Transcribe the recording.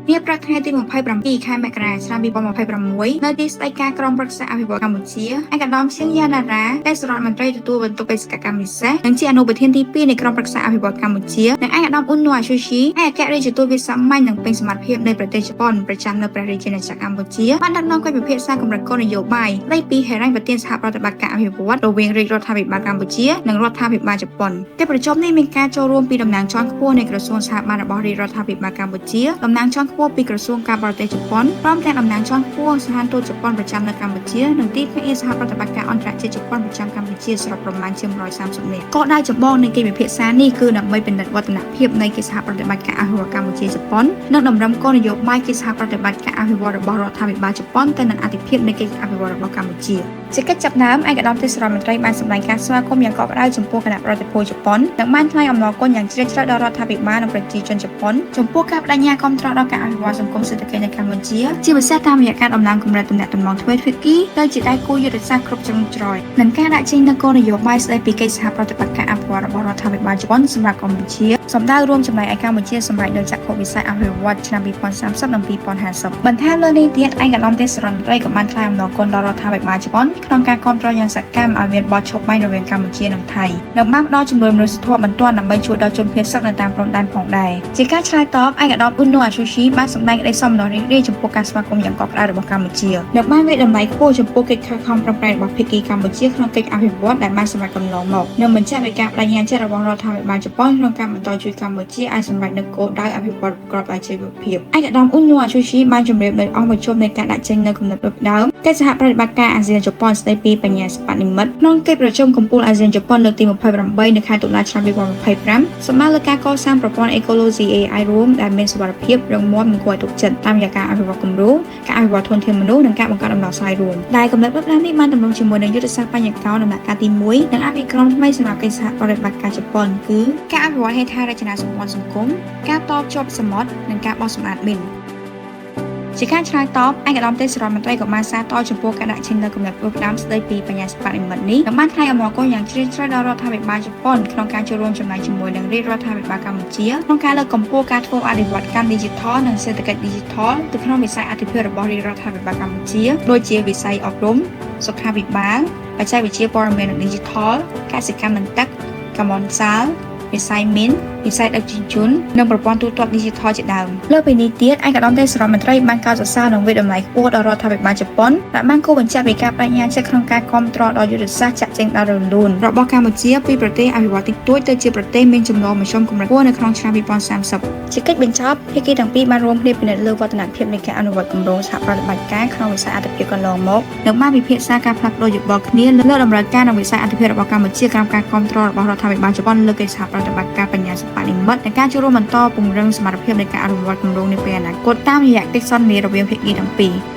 នាព្រឹកថ្ងៃទី27ខែមករាឆ្នាំ2026នៅទីស្តីការក្រុមប្រឹក្សាអភិវឌ្ឍកម្ពុជាឯកឧត្តមសៀងយ៉ាណារ៉ាទេសរដ្ឋមន្ត្រីទទួលបន្ទុកបេសកកម្មពិសេសនិងជាអនុប្រធានទី2នៃក្រុមប្រឹក្សាអភិវឌ្ឍកម្ពុជានិងឯកឧត្តមអ៊ុននូអាស៊ូស៊ីឯកអគ្គរដ្ឋទូតវិសាមញ្ញនិងពេញសមត្ថភាពនៃប្រទេសជប៉ុនប្រចាំនៅព្រះរាជាណាចក្រកម្ពុជាបានដឹកនាំកិច្ចពិភាក្សាកម្រិតគោលនយោបាយស្តីពីហិរញ្ញប្បទានសហប្រតិបត្តិការអភិវឌ្ឍរវាងរាជរដ្ឋាភិបាលកម្ពុជានិងរដ្ឋាភិបាលជប៉ុនកិច្ចប្រជុំនេះមានការចូលរួមពីតំណាងជាន់ខ្ពស់នៃក្រសួងស្ថាប័នរបស់រាជរដ្ឋាភិបាលកម្ពុជាតំណាងជាន់ខ្ពស់ពីក្រសួងការបរទេសជប៉ុនព្រមទាំងតំណាងជាន់ខ្ពស់ស្ថានទូតជប៉ុនប្រចាំនៅកម្ពុជានិងទីភ្នាក់ងារសហប្រតិបត្តិការអន្តរជាតិជប៉ុនប្រចាំកម្ពុជាសរុបប្រមាណជា130នាក់គោលដៅចម្បងនៃកិច្ចពិភាក្សានេះគឺដើម្បីពិនិត្យវឌ្ឍនភាពនៃកិច្ចសហប្រតិបត្តិការអភិវឌ្ឍកម្ពុជាជប៉ុននិងតម្រឹមគោលនយោបាយកិច្ចសហប្រតិបត្តិការអភិវឌ្ឍរបស់រដ្ឋាភិបាលជប៉ុនទៅនឹងអាទិភាពនៃកិច្ចអភិវឌ្ឍរបស់កម្ពុជាជាកិច្ចចាប់ផ្ដើមឯកឧត្តមទេសរដ្ឋមន្ត្រីបានសម្ដែងការស្វាគមន៍យ៉ាងកក់ក្ដៅចំពោះគណៈប្រតិភូជប៉ុននិងបានថ្លែងអំណរគុណយ៉ាងជ្រាលជ្រៅដល់រដ្ឋាភិបាលនិងប្រជាជនជប៉ុនចំពោះការបដិញ្ញាគាំទ្រដល់ការអភិវឌ្ឍសង្គមសេដ្ឋកិច្ចនៅកម្ពុជាជាពិសេសតាមរយៈការដំឡើងកម្រិតទំនាក់ទំនងទ្វេភាគីទៅជាដៃគូយុទ្ធសាស្ត្រគ្រប់ជ្រុងជ្រោយនិងការដាក់ចេញនូវគោលនយោបាយស្តីពីកិច្ចសហប្រតិបត្តិការអភិវឌ្ឍរបស់រដ្ឋាភិបាលជប៉ុនសម្រាប់កម្ពុជាសម្ដៅរួមចំណែកឲ្យកម្ពុជាសម្រេចនូវចក្ខុវិស័យអភិវឌ្ឍឆ្នាំ2030និង2050បន្ថែមលើនេះទៀតឯកឧត្តមទេសរដ្ឋមន្ត្រីក៏បានថ្លែងអំណរគុណដល់រដ្ឋាភិបាលជប៉ុនក្នុងការគាំទ្រយ៉ាងសកម្មឲ្យមានបទឈប់បាញ់រវាងកម្ពុជានិងថៃនិងបានផ្ដល់ជំនួយមនុស្សធម៌បន្ទាន់ដើម្បីជួយដល់ជនភៀសសឹកនៅតាមព្រំដែនផងដែរជាការឆ្លើយតបឯកឧត្តមអ៊ុននូអាស៊ូស៊ីបានសម្ដែងក្តីសោមនស្សរីករាយចំពោះការស្វាគមន៍យ៉ាងកក់ក្ដៅរបស់កម្ពុជានិងបានវាយតម្លៃខ្ពស់ចំពោះកិច្ចខិតខំប្រឹងប្រែងរបស់ភាគីកម្ពុជាក្នុងកិច្ចអភិវឌ្ឍដែលបានសម្រេចកន្លងមកនិងបញ្ជាក់ពីការបដិញ្ញាចិត្តរបស់រដ្ឋាភិបាលជប៉ុនក្នុងការបន្តជួយកម្ពុជាឲ្យសម្រេចនូវគោលដៅអភិវឌ្ឍប្រកបដោយចីវភាពឯកឧត្តមអ៊ុននូអាស៊ូស៊ីបានជម្រាបនៅអង្គប្រជុំនៃការដាក់ចេញនូវគំនិតផ្ដើមកិច្ចសហប្រតិបត្តិការអាស៊ានជប៉ុនស្តីពីបញ្ញាសិប្បនិម្មិតក្នុងកិច្ចប្រជុំកំពូលអាស៊ានជប៉ុនលើកទី28នៅខែតុលាឆ្នាំ2025សម្ដៅលើការកសាងប្រព័ន្ធអេកូឡូស៊ី AI រួមដែលមានសុវត្ថិភាពរឹងមាំនិងគួរឲ្យទុកចិត្តតាមរយៈការអភិវឌ្ឍគំរូការអភិវឌ្ឍធនធានមនុស្សនិងការបង្កើតដំណោះស្រាយរួមដែលគំនិតផ្ដើមនេះបានទំនងជាមួយនឹងយុទ្ធសាស្ត្របញ្ញាកោដំណាក់កាលទី1និងអភិក្រមថ្មីសម្រាប់កិច្ចសហប្រតិបត្តិការជប៉ុនគឺការអភិវឌ្ឍហេដ្ឋារចនាសម្ព័ន្ធសង្គមការតភ្ជាប់សមុទ្រនិងការបោសសម្អាតមីនជាការឆ្លើយតបឯកឧត្តមទេសរដ្ឋមន្ត្រីក៏បានសាទរចំពោះការដាក់ចេញនូវគំនិតផ្ដើមស្តីពីបញ្ញាសិប្បនិម្មិតនេះនិងបានថ្លែងអំណរគុណយ៉ាងជ្រាលជ្រៅដល់រដ្ឋាភិបាលជប៉ុនក្នុងការចូលរួមចំណែកជាមួយនឹងរាជរដ្ឋាភិបាលកម្ពុជាក្នុងការលើកកម្ពស់ការធ្វើអនុវត្តកម្មឌីជីថលនិងសេដ្ឋកិច្ចឌីជីថលទៅក្នុងវិស័យអាទិភាពរបស់រាជរដ្ឋាភិបាលកម្ពុជាដូចជាវិស័យអប់រំសុខាភិបាលបច្ចេកវិទ្យាព័ត៌មាននិងឌីជីថលកសិកម្មនិងទឹកកាម៉ុនសាលវិស័យមីនវិស័យដឹកជញ្ជូននិងប្រព័ន្ធទូទាត់ឌីជីថលជាដើមលើសពីនេះទៀតឯកឧត្តមទេសរដ្ឋមន្ត្រីបានកោតសរសើរនិងវាយតម្លៃខ្ពស់ដល់រដ្ឋាភិបាលជប៉ុនដែលបានគូសបញ្ជាក់ពីការបដិញ្ញាចិត្តក្នុងការគាំទ្រដល់យុទ្ធសាស្ត្រចាក់ចេញដោយរលូនរបស់កម្ពុជាពីប្រទេសអភិវឌ្ឍតិចតួចទៅជាប្រទេសមានចំណូលមធ្យមកម្រិតខ្ពស់នៅក្នុងឆ្នាំ2030ជាកិច្ចបញ្ចប់ភាគីទាំងពីរបានរួមគ្នាពិនិត្យលើវឌ្ឍនភាពនៃការអនុវត្តគម្រោងសហប្រតិបត្តិការក្នុងវិស័យអាទិភាពកន្លងមកនិងបានពិភាក្សាការផ្លាស់ប្ដូរយោបល់គ្នាលើតម្រូវការនិងវិស័យអាទិភាពរបស់កម្ពុជាក្រោមការគាំទ្ររបស់រដ្ឋាភិបាលជប៉ុនលើកិច្ចសហប្រតិបត្តិការបញ្ញាសិប្បនិម្មិតនិងការចូលរួមបន្តពង្រឹងសមត្ថភាពនៃការអនុវត្តគម្រោងនាពេលអនាគតតាមរយៈកិច្ចសន្ទនារវាងភាគីទាំងពីរ។